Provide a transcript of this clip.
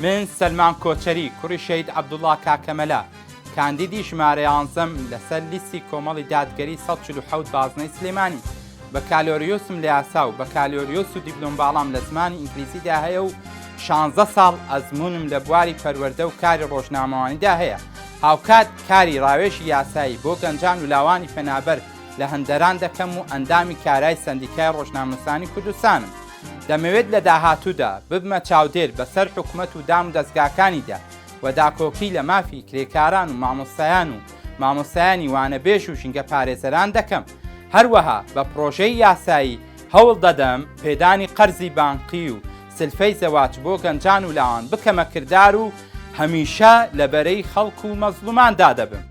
من سەلمان کۆچەری، کوڕی شەهید عەبدوڵڵا کاکەمەلا، کاندیدی ژمارە یانزەم لەسەر لیستی کۆمەڵی دادگەری 147 بازنەی سلێمانی. بەکالۆریۆسم لە یاسا و بەکالۆریۆس و دیبلۆم باڵام لە زمانی ئینگلیزیدا هەیە و شانزە ساڵ ئەزموونم لە بواری پەروەردە و کاری ڕۆژنامەوانیدا هەیە. هاوکات کاری ڕاوێژی یاسایی بۆ گەنجان و لاوانی پەنابەر لە هەندەران دەکەم و ئەندامی کارای سەندیکای ڕۆژنامەنووسانی کوردستانم. دەمەوێت لە داهاتوودا ببمە چاودێر بەسەر حکومەت و دام و دەزگاکانیدا و داکۆکی لە مافی کرێکاران و مامۆستایان و مامۆستایانی وانەبێژ و ژینگەپارێزەران دەکەم. هەروەها بە پڕۆژەی یاسایی هەوڵ دەدەم پێدانی قەرزی بانقی و سلفەی زەواج بۆ گەنجان و لاوان بکەمە کردار و هەمیشە لە بەرەی خەڵک و مەزڵوماندا دەبم.